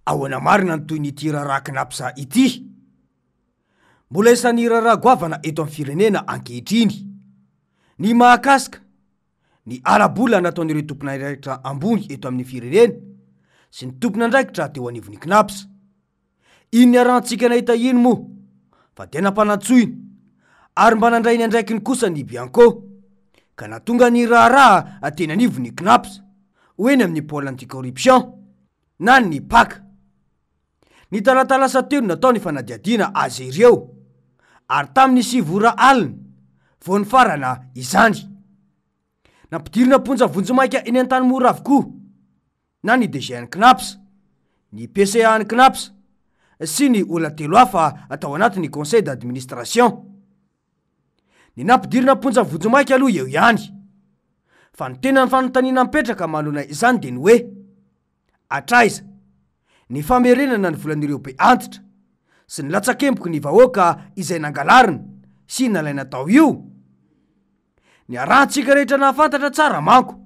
Ahoana marina ny tohin'ity raharaha Cnaps ity? Mbola isan'ny raharaha goavana eto amin'ny firenena ankehitriny ny mahakasika ny ara-bola nataon'ireo tompon'andraikitra ambony eto amin'ny firenena sy ny tompon'andraikitra teo anivon'ny Cnaps. Iny niarahantsika nahita iny moa fa dia nampanantsoina ary mba nandray ny andraikiny kosa ny Bianco ka nahatonga ny raharaha teny anivon'ny Cnaps ho eny amin'ny Pôle anti-corruption na ny Pac. Ny talata lasa teo no natao ny fanadihadiana azy ireo ary tamin'ny 9 ora alina vao nifarana izany. Nampidirina am-ponja vonjimaika eny Antanimora avokoa na ny DG an'ny Cnaps, ny PCA an'ny Cnaps sy ny olona telo hafa tao anatin'ny conseil d'administration. Ny nampidirina am-ponja vonjimaika aloha eo ihany. Fa ny tena fanontaniana mipetraka manoloana izany dia ny hoe, hatraiza ny famerenana ny volan'ireo be antitra sy ny latsakemboky ny vahoaka izay nangalarina sy nalaina tao io? Niarahantsika rehetra nahafantatra tsara manko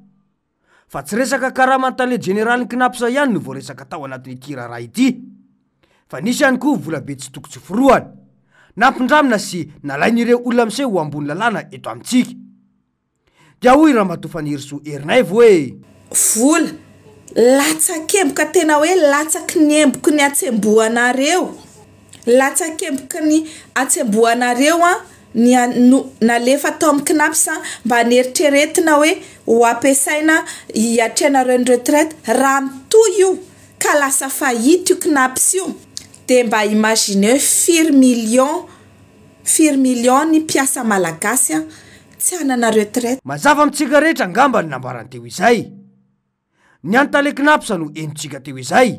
fa tsy resaka karaman'ny tale jeneralin'ny Cnaps ihany no voaresaka tao anatin'ity raharaha ity fa nisy ihany koa volabe tsy toko tsy forohana nampindramina sy nalain'ireo olona miseho ho ambony lalàna eto amintsika. Dia hoy Ramatoa Fanirisoa Ernaivo hoe. Vola, latsakemboka tena hoe latsaky ny emboky ny hatsembohanareo, latsakemboky ny hatsembohanareo an, ny no nalefa tao amin'ny Cnaps mba neritreretina hoe ho ampiasaina hiatrehanareo ny retraite, raha mitohy io ka lasa faillite io Cnaps io dia mba imaginez firy millions firy millions ny mpiasa malagasy tsy hanana retraite. Mazava amintsika rehetra angamba ny nambarany teo izay. Ny an'i Tale Cnaps no henontsika teo izay.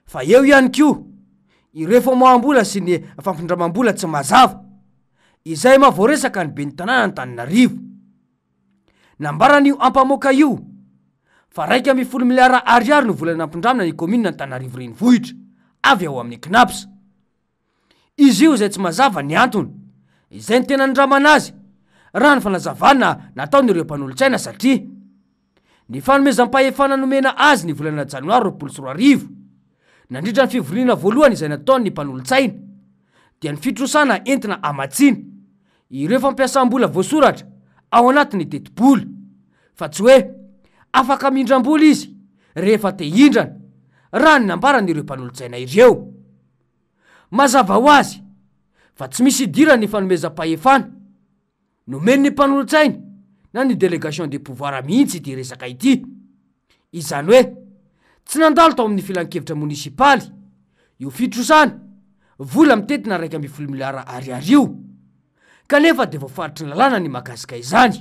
Fa eo ihany koa ireo famoaham-bola sy ny fampindramam-bola tsy mazava, izay maha voaresaka ny ben'ny tanàn'Antananarivo. Nambaran'io ampamoaka io fa 11 miliara ariary no vola nampindramina ny kaominina Antananarivo Renivohitra avy ao amin'ny Cnaps. Izy io izay tsy mazava ny antony, izay ny tena nindramana azy, raha ny fanazavana nataon'ireo mpanolotsaina satria ny fanomezam-pahefana nomena azy ny volana janoary 2020, nandritra ny fivoriana voalohany izay nataon'ny mpanolotsaina, dia ny fitrosana entina hamatsiana ireo fampiasam-bola voasoratra ao anatin'ny tetibola, fa tsy hoe afaka mindram-bola izy rehefa te hindrana, raha ny nambaran'ireo mpanolotsaina ireo. Mazava ho azy fa tsy misy idirany ny fanomezam-pahefana nomen'ny mpanolotsaina na ny délégation de pouvoir mihitsy ity resaka ity. Izany hoe tsy nandalo tao amin'ny filankevitra monisipaly io fitrosana vola mitentina 11 miliara ariary io, kanefa dia voafaritry ny lalàna ny mahakasika izany.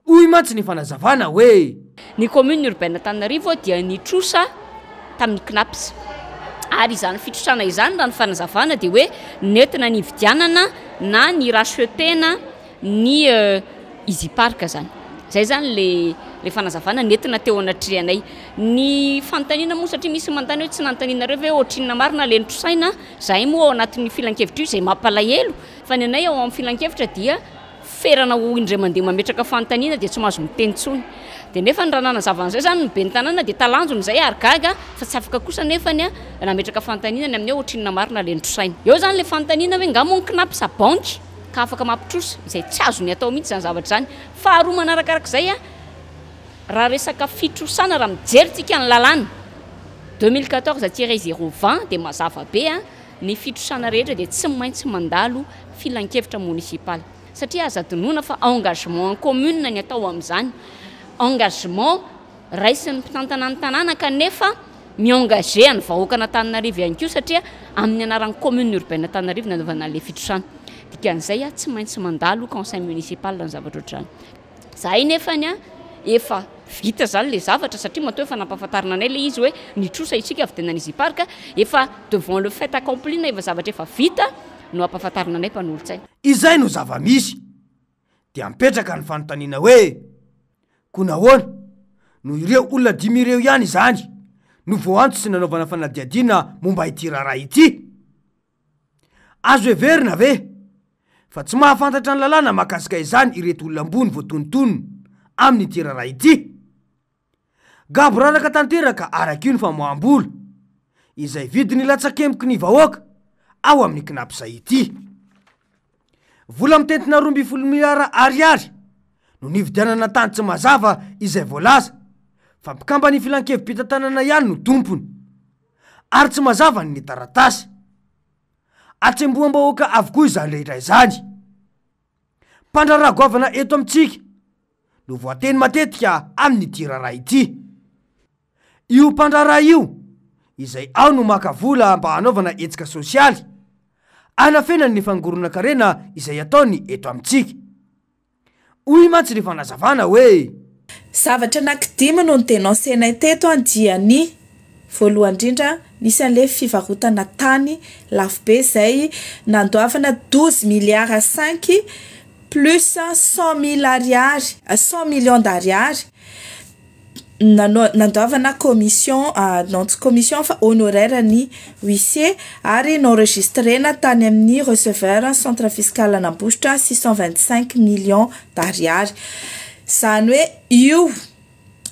Hoy mantsy ny fanazavana hoe. Ny commune urbaine Antananarivo dia nitrosa tamin'ny Cnaps. Ary izany fitrosana izany raha ny fanazavana dia hoe nentina nividianana na ni-racheter-na ny Easy Park izany. Izay izany le le fanazavana nentina teo anatrehanay. Ny fanontaniana moa satria misy manontany hoe tsy nanontanianareo ve ohatrinona marina le nitrosaina? Izahay moa ao anatin'io filankevitra io izay mampalahelo fa ny anay ao amin'ny filankevitra dia Ferana ho indray mandeha mametraka fanontaniana dia tsy mahazo miteny intsony. Dia nefa ny raha nanazava an'izay izany ny ben'ny tanàna dia talanjona izay ary gaga fa tsy afaka kosa nefany nametraka fanontaniana ny amin'ny hoe ohatrinona marina ilay notrosaina. Eo izany ilay fanontaniana hoe nga moa ny Cnaps banky ka afaka mampitrosa, izay tsy azony atao mihitsy izany zavatra izany. Faharoa manarakarak'izay, raha resaka fitrosana, raha mijery tsika ny lalàna 2014-020 dia mazava be ny fitrosana rehetra dia tsy maintsy mandalo filankevitra monisipaly satria aza adinoina fa engagement en commune ny atao amin'izany, engagement raisin'ny mpitantana ny tanàna kanefa mi-engager ny vahoakan'Antananarivo ihany koa satria amin'ny anaran'ny commune urbaine Antananarivo nanaovana an'ilay fitrosana. Dikan'izay tsy maintsy mandalo conseil municipal ny zavatra ohatr'izany. Zahay nefany a efa vita zany le zavatra satria matoa efa nampahafantarina anay le izy hoe nitrosa isika avy dia nanizy parc, efa devant le fait accompli na efa zavatra efa vita no ampahafantarina anay mpanolotsaina. Izay no zava-misy. Dia mipetraka ny fanontaniana hoe, koa nahoana no ireo olona dimy ireo ihany izany no voaantso sy nanaovana fanadihadiana momba ity raharaha ity? Azo heverina ve fa tsy mahafantatra ny lalàna mahakasika izany ireto olona ambony voatonontonona amin'ity raharaha ity? Gaboraraka tanteraka araka io ny famoaham-bola. izay vidiny latsakemboky ny vahoaka ao amin'ny Cnaps ity. Vola mitentina 12 miliara ariary no nividianana tany tsy mazava izay voalaza fa mpikamban'ny filankevi-pitantanana ihany no tompony ary tsy mazava ny taratasy. Atsemboham-bahoaka avokoa izany rehetra izany. Mpandraharaha goavana eto amintsika no voateny matetika amin'ity raharaha ity. Io mpandraharaha io izay ao no maka vola mba hanaovana hetsika sosialy, hanafenany ny fangoronan-karena izay ataony eto amintsika. Hoy mantsy ny fanazavana hoe. Zavatra anankidimy no ni-denoncer-nay teto dia ny voalohany indrindra nisy an'ilay fivarotana tany lafo be izay nandoavana 12 milliards cinq plus 100 mille ariary, 100 millions d'ariary nanao nandoavana commission non tsy commission fa honoraire ny huissier ary ni-enregistrena tany amin'ny receveur centre fiscal an'Ambositra 625 millions d'ariary. Izany hoe io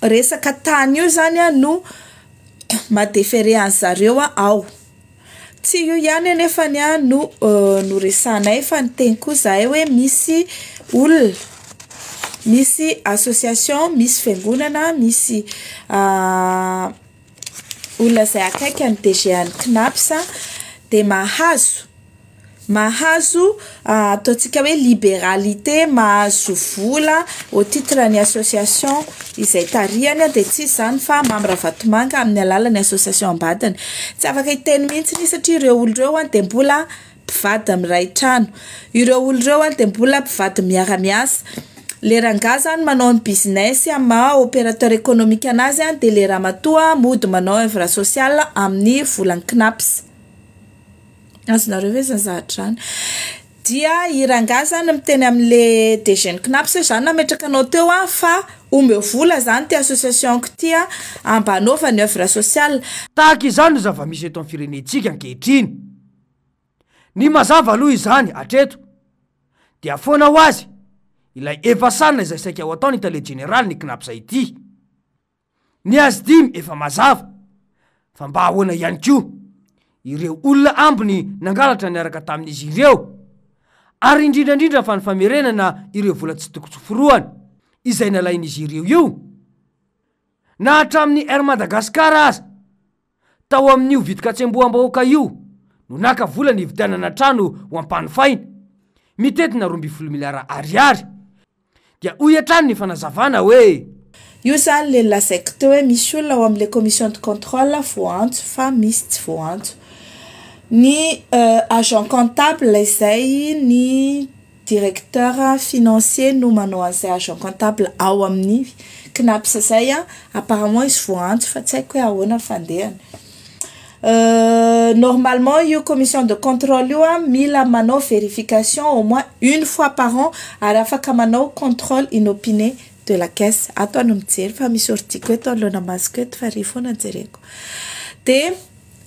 resaka tany io zany a no maha-déféré an'zareo ao. Tsy io ihany anefany a no noresahanay fa niteny koa zahay hoe misy olona, misy association, misy fiangonana, misy olona izay akaiky an'ny DG an'ny CNAPS dia mahazo ataontsika hoe libéralité, mahazo vola au titre ny association izay tarihany dia tsy izy izany fa Mamy Ravatomanga amin'ny alalan'ny association ambadiny. Tsy afaka hiteny mihitsy izy satria ireo olo ireo dia mbola mpivady miray trano. Ireo olo ireo dia mbola mpivady miara-miasa. Le rangahy zany manao ny business amin'ny maha opérateur économique anazy dia le ramatoa mody manao œuvre sociale amin'ny volan'ny CNAPS. Azonareo ve zany zavatra zany? Dia i rangahy zany miteny amin'le DG ny CNAPS hoe zany nametraka anao teo a fa omeo vola zany ty association-ko ty a mba hanaovany œuvre sociale. Tahaka izany no zava-misy eto amin'ny firenentsika ankehitriny. Ny mazava aloha izany hatreto dia foana ho azy ilay efa sanina izay saika ho ataon'ny tale jeneraly ny CNAPS ity. Ny azy dimy efa mazava fa mba ahoana ihany koa ireo olona ambiny nangalatra niaraka tamin'izy ireo ary indrindra indrindra fa ny famerenana ireo vola tsy tokony hoforohana izay nalain'izy ireo io na hatramin'ny Air Madagascar aza tao amin'io vidin-katsemboham-bahoaka io no naka vola nividianana trano ho ampanofaina mitentina 12 miliara ariary. Dia hoy hatrany ny fanazavana hoe. Io zany le lazaiko teo hoe misy olona ao amin'le commission de contrôle voantso fa misy tsy voantso. Ny agent comptable izay ny directeur financier no manao an'izay agent comptable ao amin'ny CNAPS zay a, apparemment izy voantso fa tsy haiko hoe ahoana ny fandehany. Normalement io commission de contrôle io a mila manao vérification au moins une fois par an ary afaka manao contrôle inopiné de la caisse. Ato aho no mijery fa misy ordi-ko eto anoloana masoko eto fa ry foana jereko. De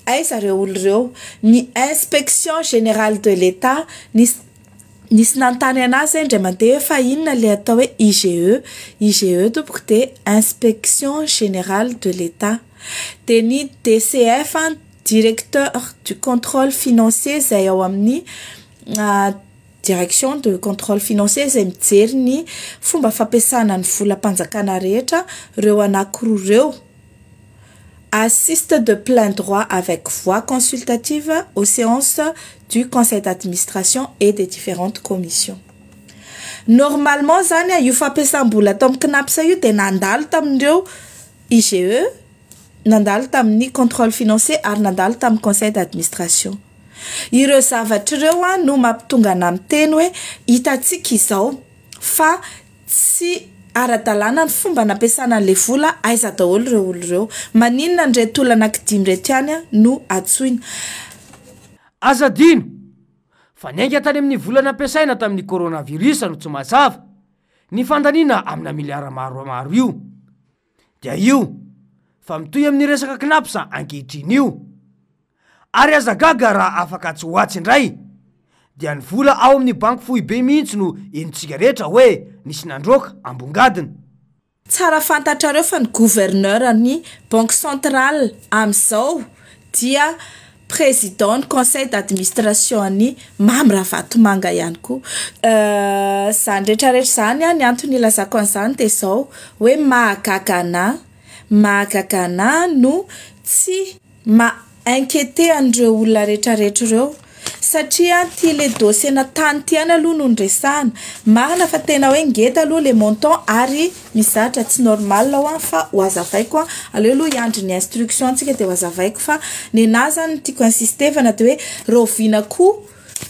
aiza reo olo reo? Ny inspection générale de l'État nisy nanontany anazy indray mandeha fa inona le atao hoe IGE? IGE tompoko de inspection générale de l'État. De ny DCF, directeur du contrôle financier izay ao amin'ny direction de contrôle financier izay mijery ny fomba fampiasana ny volam-panjakana rehetra, ireo anankiroa ireo assiste de plein droit avec voix consultative aux séances du conseil d'administration et des différentes commissions. Normalement zany a io fampiasam-bola atao amin'ny CNAPS io dia nandalo tamin'ireo IGE, nandalo tamin'ny contrôle financier ary nandalo tamin'ny conseil d'administration. Ireo zavatra ireo a no mampitonga ana miteny hoe hitantsika izao fa tsy ara-dalàna ny fomba nampiasana an'ilay vola, aiza daholo ireo olo ireo? Maninona an'ireto olona anankidimy ireto ihany a no antsoina? Aza adino fa niainga tany amin'ny vola nampiasaina tamin'ny coronavirus no tsy mazava ny fandaniana amina miliara maromaro io. Dia io fa mitohy amin'ny resaka CNAPS ankehitriny io. Ary aza gaga raha afaka atsy ho atsy indray dia ny vola ao amin'ny banky foibe mihitsy no henontsika rehetra hoe nisy nandroaka ambongadiny. Tsara fantatrareo fa ny gouverneur ny banque centrale amin'izao dia président ny conseil d'administration an'i Mamy Ravatomanga ihany koa. Izany rehetra rehetra izany, ny antony ilazako an'izany dia izao hoe mahagaga anà, mahagaga anà no tsy ma inquiéter an'ireo olona rehetra rehetra ireo satria ity le dossier na tany ity ihany aloha no niresahana, marina fa tena hoe ngeda aloha le montant ary misy zavatra tsy normal ao an fa ho azavaiko an, aleo aloha hiandry ny instruction tsika de ho azavaiko fa nenah zany ny tiako insistevana de hoe rahoviana koa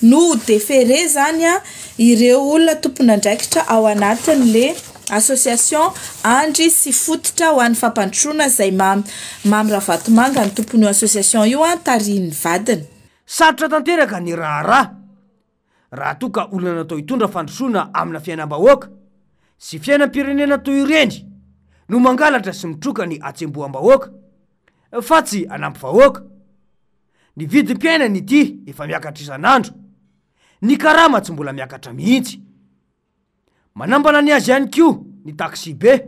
no ho deferer zany an ireo olona tompon'andraikitra ao anatin'le association Andry sy Fototra ho an'ny fampandrosoana izay Mamy Mamy Ravatomanga ny tompon'io association io an tarihin'ny vadiny. Sarotra tanteraka ny raharaha raha toa ka olona natao hitondra fandrosoana amina fiainam-bahoaka sy fiainam-pirenena toy ireny no mangalatra sy mitroka ny hatsemboham-bahoaka fa tsy hanampy vahoaka. Ny vidim-piainana ity efa miakatra isan'andro, ny karama tsy mbola miakatra mihitsy. Manambana ny azy ihany koa ny taxi-be,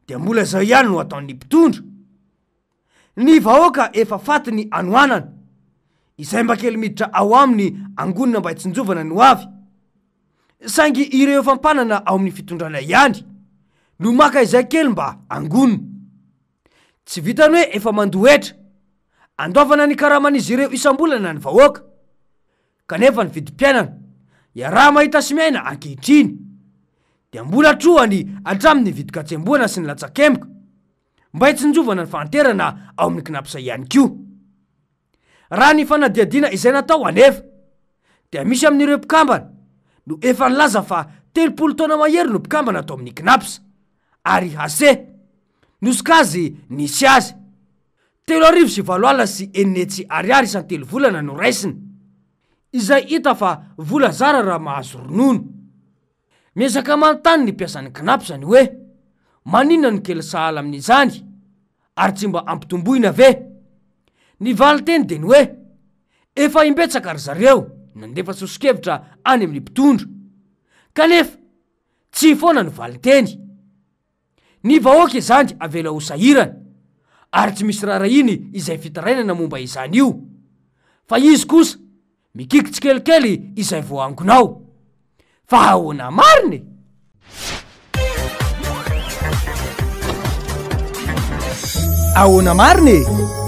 dia mbola izay ihany no ataon'ny mpitondra. Ny vahoaka efa faty ny hanoanana, izay mba kely miditra ao aminy angonina mba hitsinjovana ny hoavy. Saingy ireo efa mpanana ao amin'ny fitondrana ihany no maka izay kely mba angonina. Tsy vitan'ny hoe efa mandoa hetra, andoavana ny karaman'izy ireo isam-bolana ny vahoaka, kanefa ny vidim-piainana iaraha-mahita sy miaina ankehitriny dia mbola trohany hatramin'ny vidin-katsembohana sy ny latsakemboka mba hitsinjovana ny fahanterana ao amin'ny Cnaps ihany koa. Raha ny fanadihadiana izay natao anefa dia misy amin'ireo mpikambana no efa nilaza fa 30 taona mahery no mpikambana tao amin'ny Cnaps ary HC no sokajy nisy azy. 680 ariary isan-telo volana no raisiny, izay hita fa vola zara raha mahazo ronono. Miezaka manontany ny mpiasan'ny Cnaps ny hoe maninona no kely sahala amin'izany ary tsy mba ampitomboina ve? Ny valinteny dia ny hoe efa imbetsaka ry zareo nandefa soso-kevitra any amin'ny mpitondra kanefa tsia foana no valinteny. Ny vahoaka izany avela ho sahirana ary tsy misy raharahiany izay fitarainana momba izany io fa izy kosa mikiky tsikelikely izay voaangona ao. Fa ahoana marina e? Ahoana marina e?